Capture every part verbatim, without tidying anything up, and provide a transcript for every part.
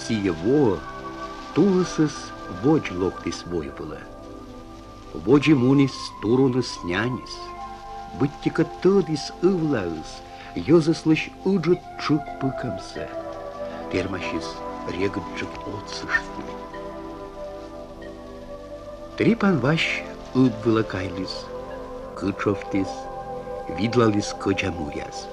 Сійӧ воӧ тулысыс водз локтіс войвылӧ. Водз и муніс туруныс-няньыс. Быттьӧкӧ тӧдіс ывлаыс йӧзыслысь ыджыд тшыг пыкӧмсӧ, вермасис регыдджык отсыштны. Трипан Вась ыб вылӧ кайліс, кытшовтіс, видлаліс кӧдза муяс.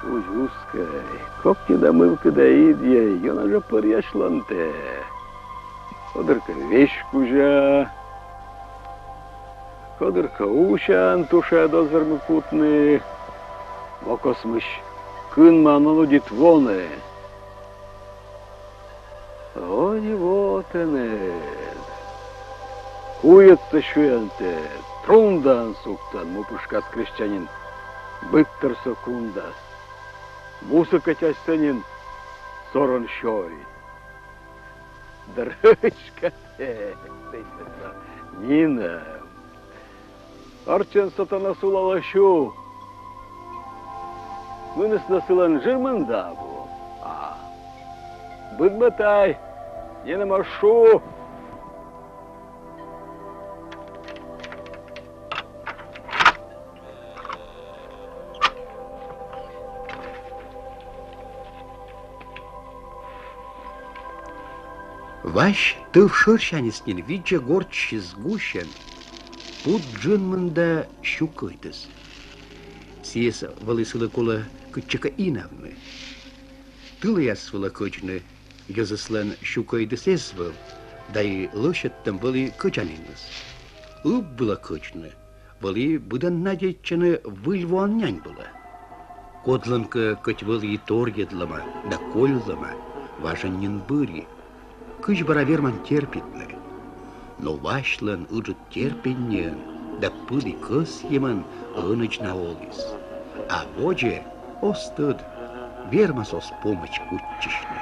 Кузь ускӧй, кокни да мывкыда идйӧ, ёна жӧ пӧръясьлан тэ. Кодыр кӧ веськузя, кодыр кӧ усян тушад оз вермы кутны, мокосмысь кынман он удит воны. Ӧні во тэныд. Куйӧдсӧ сюян тэд, трундаӧн суктан, му пышкас крестьянин быдтор со кундас. Мусӧ кӧть асьсӧ нин сорӧн сёй. Дрӧчка тэ, нинӧм. Артчӧн со тэнӧ сулалӧ сю. Мыйныс нӧ сылӧн жирмында абу? А быдмӧ тай, нинӧм оз шу. Вась тӧв шӧрсяньыс нин видзӧ гортсьыс гусьӧн пуд джын мында сю кӧйдыс. Сійӧс вӧлі сылы колӧ кытчӧкӧ инавны. Тылаяс вылӧ кӧдзны йӧзыслӧн сю кӧйдыс эз вӧв, да и лӧсьӧдтӧм вӧлі кӧдзаніныс. Ыб вылӧ кӧдзны вӧлі быдӧн надейтчӧны выль воан нянь вылӧ. Кодлӧнкӧ кӧть вӧлі и торйӧдлӧма да кольлӧма, важӧн нин быри. Кыдз бара верман терпитны? Но Васьлӧн ыджыд терпенньӧӧн да пыді кӧсйӧмӧн ӧнӧдз на оліс. А водзӧ, оз тӧд, вермас оз помӧдз кутчысьны.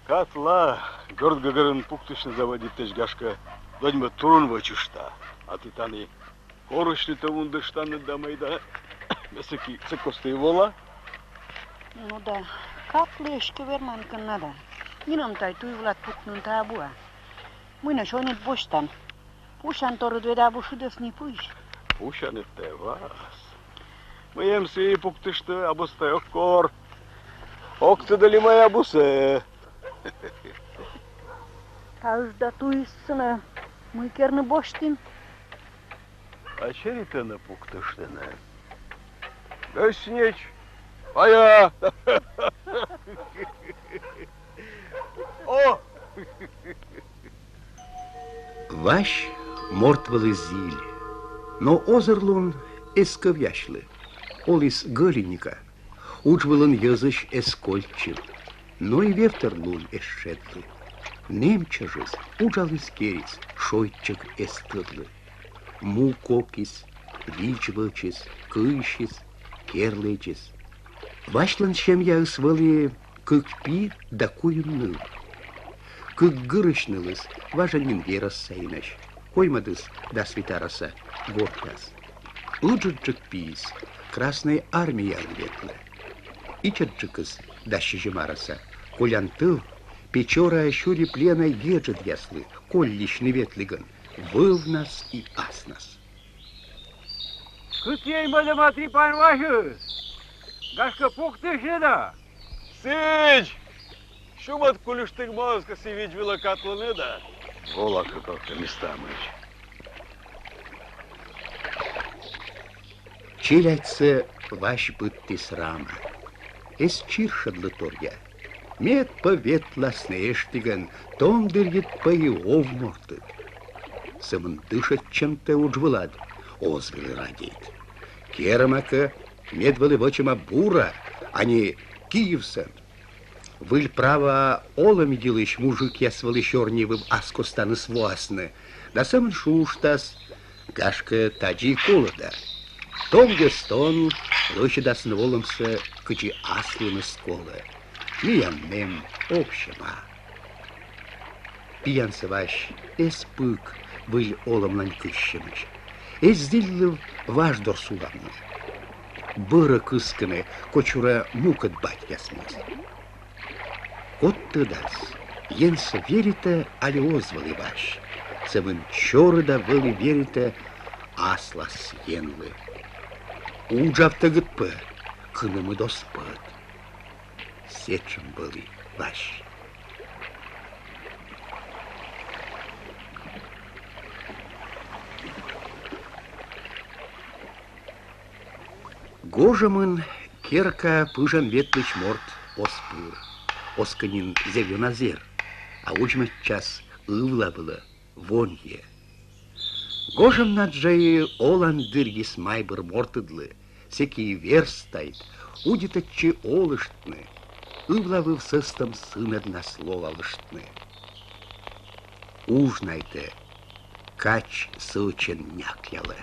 Катла, гӧрд гӧгӧрын пуктысьны заводитӧсь, гашкӧ, додь мӧд турун вӧчышта. А ті тані корысьны тӧв ундыштанныд да мый да, ме сэки, сэк костӧ и вола. Ну да, катлы эськӧ верман кӧ на да. Нинӧм тай туй вылад пукнын тай абу. Мый нӧ сёйныд босьтан? Пусянторыд ведь абу шыдӧс ни пызь. Пусяныд тай ваас. Мыйӧм сійӧ пуктыштӧ, абусӧ тай ог кор. Ог тӧд ли мый абусӧ. Таысь да туйыс сынӧ мый керны босьтін? А чери тэнӧ пуктыштӧны. Гӧснеч. Пая. О! Вась морт вӧлі зіль, но озырлун эз кӧвъясьлы, оліс гӧлиника. Удж вылын йӧзысь эз кольччыв, но и вевтырлун эз шедлы. Нэм чӧжыс уджаліс-керис, шойччӧг эз тӧдлы. Му кокис, видз вӧчис, кыйсис, кер лэдзис. Васьлӧн семьяыс вӧлі кык пи да куим ныл. Кык гырысь нылыс важӧн нин верӧс сайынӧсь, коймӧдыс дас вит арӧса гортас. Ыджыдджык пиыс Краснӧй Армияын ветлӧ. Ичӧтджыкыс дас сизим арӧса, колян тӧв, Печораӧ сюри пленӧ еджыдъяслы, колльысьны ветлігӧн, вӧвнас и аснас. Кытйӧ мӧдӧма Трипан Васьыс? Гашкӧ, пуктысьны да? Сідз! Сюмӧд кульыштіг моз кӧ сідз видз вылӧ катлыны да. Волакӧ кӧ местаысь. Челядьсӧ Вась быдтіс рама. Эз чиршӧдлы торъя. Мед пӧ ветласны эштігӧн, том дырйиыд пӧ и овмортыд. Сӧмын дышӧдчӧмтӧ удж вылад оз вӧлі радейт. Керӧма кӧ, Мед вӧлі вӧчӧма бура, а не Киевсӧн. Выль права олӧм йылысь мужикъяс вӧлі сёрнивыв ас костаныс воасны, да сӧмын шуыштас: гашкӧ, тадзи и колӧ да. Том йӧз тон лӧсьӧдасны олӧмсӧ, кыдзи аслыныс колӧ. Миян нэм овсьӧма. Пиянсӧ Вась эз пык выль олӧмлань кыссьӧмысь, эз зільлыв важдор сулавны. Бӧрӧ кыскыны, кодсюрӧ мукӧд батьяс моз. Код тӧдас, Енсӧ веритӧ али оз вӧлі Вась, сӧмын чорыда вӧлі веритӧ аслас Енлы. Уджавтӧгыд пӧ, кынӧмыд оз пӧт. Сэтшӧм вӧлі Вась. Гожӧмын керка пыжӧн ветлысь морт оз пыр, оз кӧ нин зэв ёна зэр, а узьмӧдчас ывла вылӧ, вонъйӧ. Гожӧмнад жӧ и олан дырйис майбыр мортыдлы, сэки и верстайт, удитӧдчи олыштны, ывлавыв сӧстӧм сынӧднас лолалыштны. Ужнайтӧ кач сӧчӧн няклялӧ.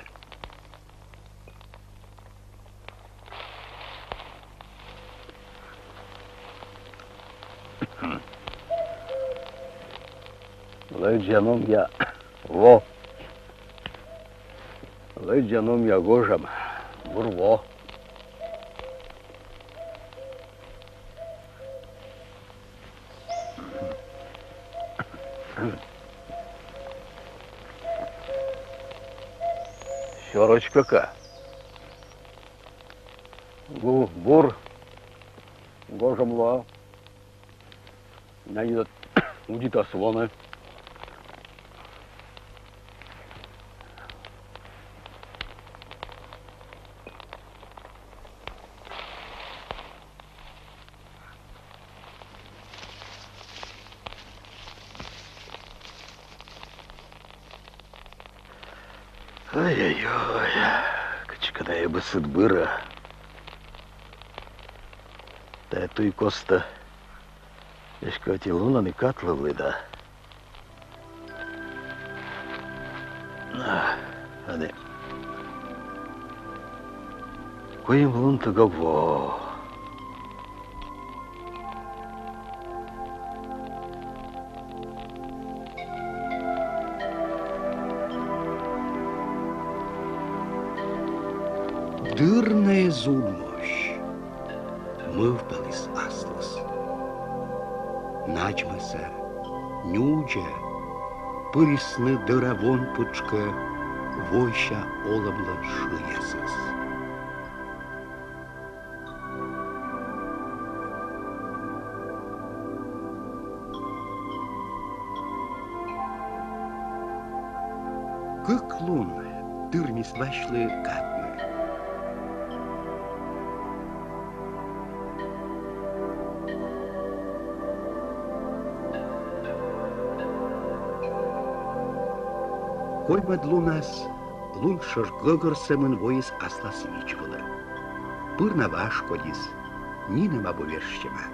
Лэдзӧ номъя во. Лэдзӧ номъя гожӧм. Бур во. Сёрочкӧ кӧ. Бу-, бур гожӧм лоӧ. Няньыд удитас воны. Ой-ой-ой, кыдзкӧ найӧ быд сыд бырӧ. Тайӧ туй костӧ эськӧ ӧти лунӧн и катлывлі да. На, ӧні куим лунтӧг ог во. Дыр на эз унмовсь, мӧвпаліс аслыс. Надзмӧса, нюдзӧ пырисны дӧра вон пытшкӧ войся олӧмлӧн шыясыс. Кык лун тырмис Васьлы катны. Коймӧд лунас лун шӧр гӧгӧр сӧмын воис аслас видз вылӧ. Пыр на важ кодьыс, нинӧм абу вежсьӧма.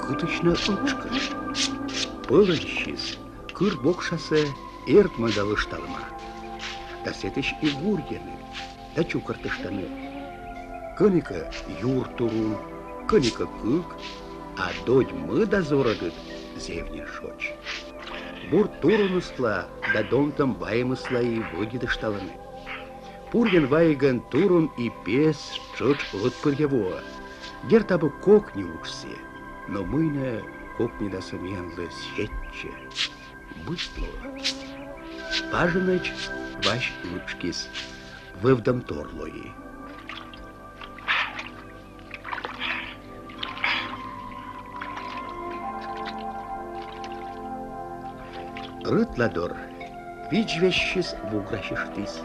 Кытысь нӧ ӧтшкӧ? Пӧлӧнсьыс кыр бокшасӧ эрдмӧда лӧшталӧма. Да сэтысь и гурйӧны да чукӧртыштӧны. Кӧнікӧ юр турун, кӧнікӧ кык, а додь мӧда зорӧдыд зэв нин шоч. Бур турунысла да донтӧм вайӧмысла и вӧдитышталӧны. Пурйӧн вайигӧн турун и пес тшӧтш ӧтпырйӧ воӧ. Дерт, абу кокни уджсӧ, но мый нӧ кокньыдасӧ миянлы сетчӧ? Быть лоӧ. Пажынӧдз Вась ытшкис, вӧвдӧмтор лои. Рытладор видз весьтсьыс вуграсьыштіс.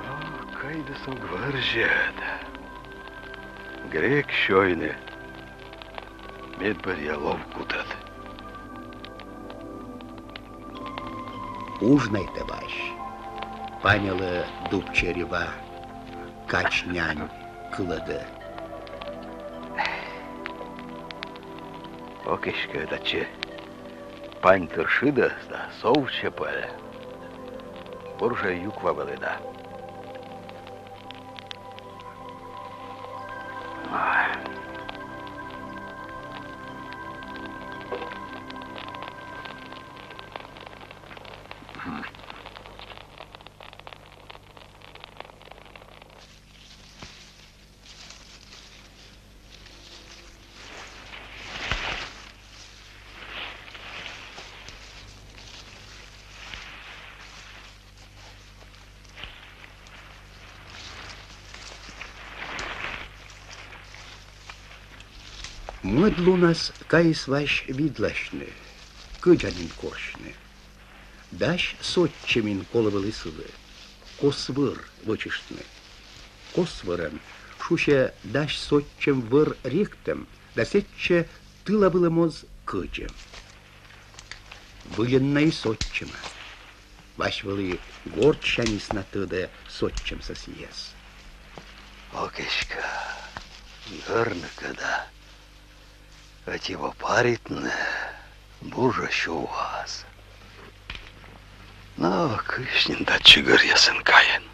О, кӧйдыс ог вӧрзьӧд. Грек сёйны медбӧръя лов кутӧд. Ужнайтӧ Вась. Паньӧлӧ дуб чери ва, кач нянь кылӧдӧ. Ок эськӧ татчӧ пань тыр шыдӧс да сов чепӧль. Бур жӧ юква вӧлі да. Мӧд лунас кайис Вась видласьны, кӧдзанін корсьны. Дась сотчӧмин колӧ вӧлі сылы, кос вӧр вӧчыштны. Кос вӧрӧн шусьӧ дась сотчӧм вӧр ректӧм да сэтчӧ тыла вылӧ моз кӧдзӧм. Выльӧн на и сотчӧма. Вась вӧлі гортсяньыс на тӧдӧ сотчӧмсӧ сійӧс. Ок эськӧ, гӧрны кӧ да ӧти во паритны, бур жӧ сюяс. Но кысь нин татчӧ гӧръясӧн кайӧн.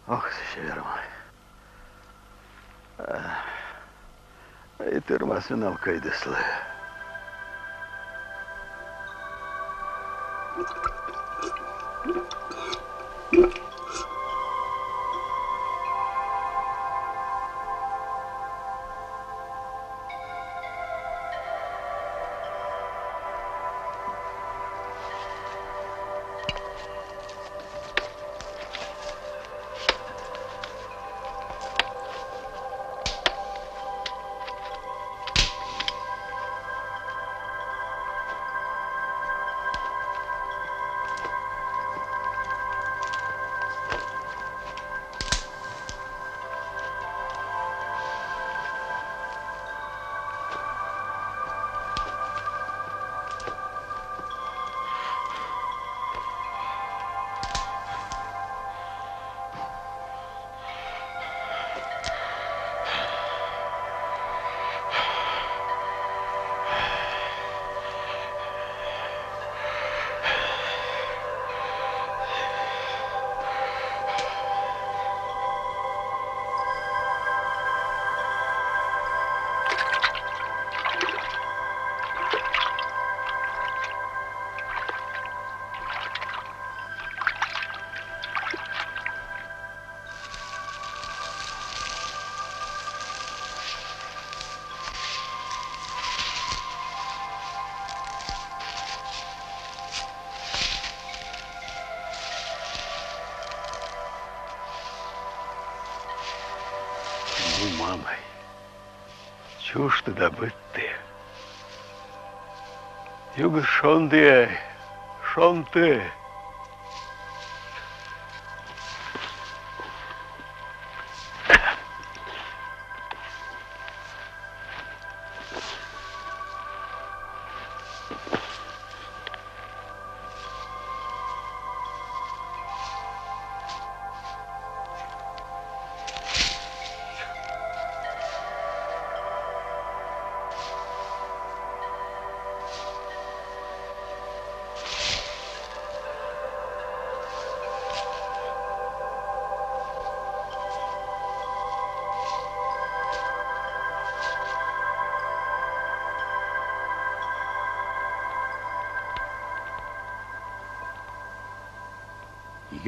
Ох, сэтшӧм вермӧ. Эх, и тырмас менам кӧйдыслы. Мамӧй, чужтӧ да быдтӧ. Югыд шонді, шонтӧ.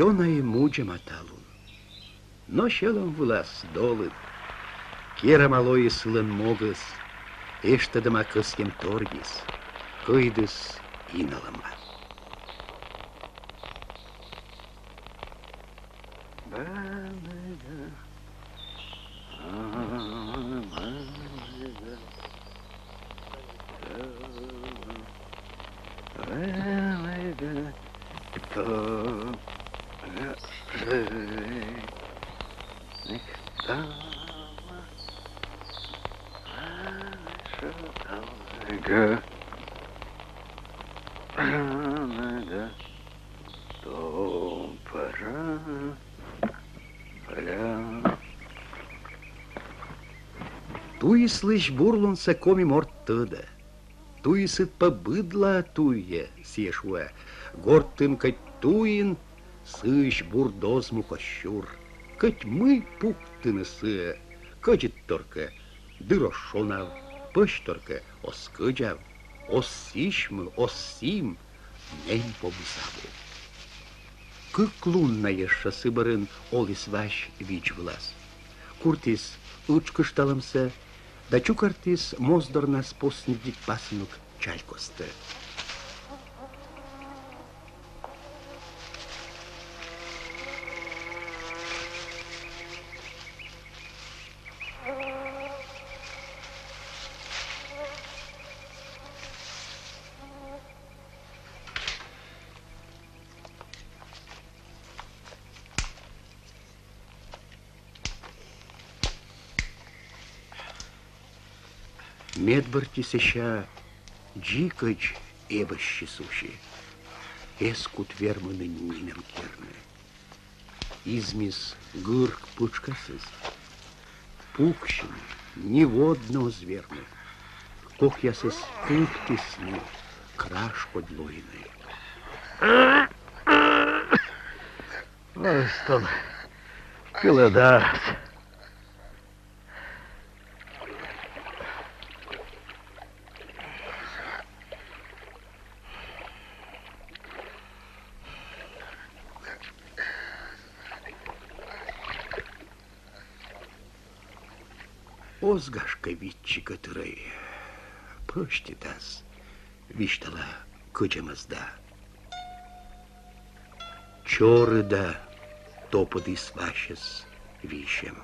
Ёна и мудзӧма талун. Но сьӧлӧм вылас долыд. Керӧма лои сылӧн могыс, эштӧдӧма кӧсйӧмторйыс, кӧйдыс иналӧма. Туислысь бурлунсӧ коми морт тӧдӧ. Туисыд пӧ быдлаӧ туйӧ, сійӧ шуӧ. Гортын кӧть туйын, сыысь бур дозмук оз сюр. Кӧть мый пуктыны сыӧ, кӧдзыдтор кӧ, дыр оз шонав, пӧсьтор кӧ, оз кӧдзав, оз сісьмы, оз сім, нем помыс абу. Кык лун на ещӧ сы бӧрын оліс Вась видз вылас. Куртіс ытшкышталӧмсӧ да чукӧртіс моздорнас посньыдик пасынок чалькостӧ. Медбӧрти сэсся дзикӧдз эбӧсьыс уси. Эз кут вермыны нинӧм керны. Измис гырк пытшкасыс. Пуксьыны ниводны оз вермы. Кокъясыс пыктісны, краж кодь лоины. Ӧзтӧл кылӧдас. Оз, гашкӧ, виччы кӧ, тырӧй. Прӧститас, висьтала кӧдзӧмӧс да. Чорыда топӧдіс Васьӧс висьӧм.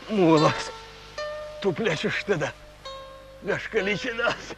Муылас туплясьыштӧ да, гашкӧ, личӧдас.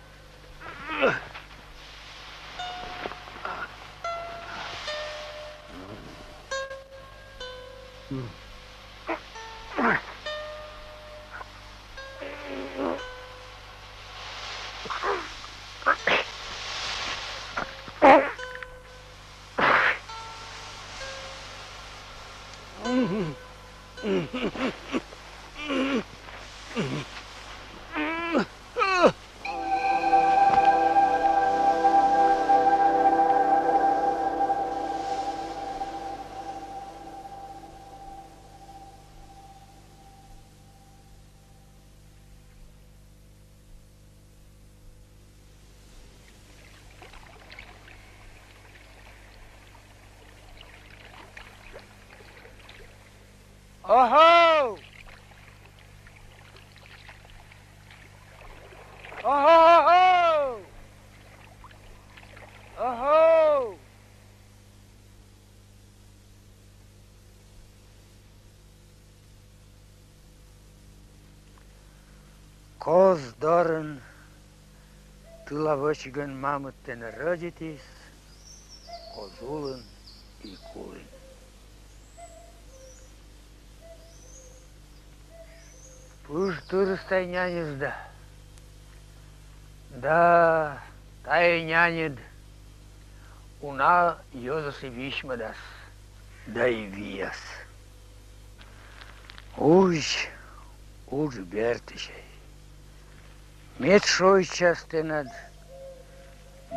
Охо! Охо-хо-хо! Охо! Коз дорын тыла вӧчигӧн мамыд тэнӧ рӧдитіс, коз улын и кулін. Пыж тырыс тайӧ няньыс да. Да, тайӧ няньыд уна йӧзыс и висьмӧдас да и виас. Узь, удж бертысьӧй. Мед шойччас тэнад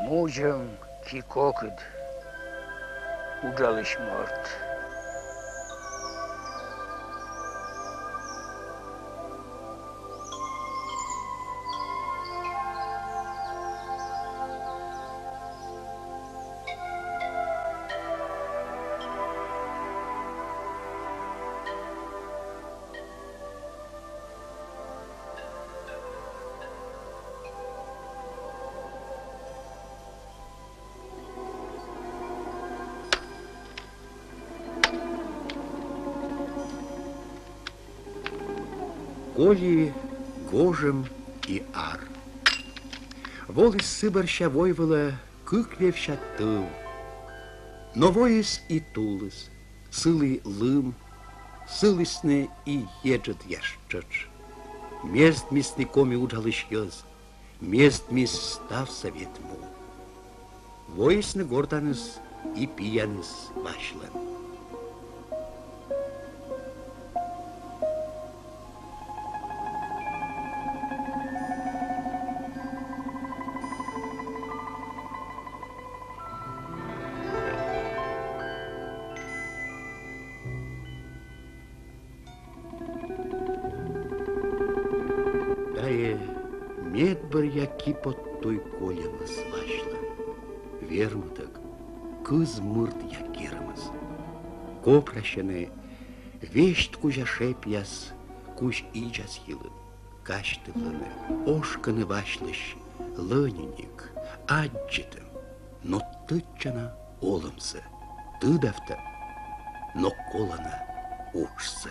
мудзӧм ки-кокыд, уджалысь морт. Коли гожӧм и ар. Воліс сы бӧрся войвылӧ кык вевся тӧв. Но воис и тулыс, сылі лым, сылісны и еджыдъяс тшӧтш. Мездмисны коми уджалысь йӧз, мездмис став Сӧвет му. Воисны гортаныс и пияныс Васьлӧн. Тайӧ медбӧръя киподтуй кольӧмыс Васьлӧн. Вермытӧг, кыз мырдъя керӧмыс. Копрасьӧны весьт кузя шепъяс кузь идзас йылын. Казьтывлӧны, ошкӧны Васьлысь лӧниник, аддзытӧм, но тӧдчана олӧмсӧ, тыдавтӧм, но колана уджсӧ.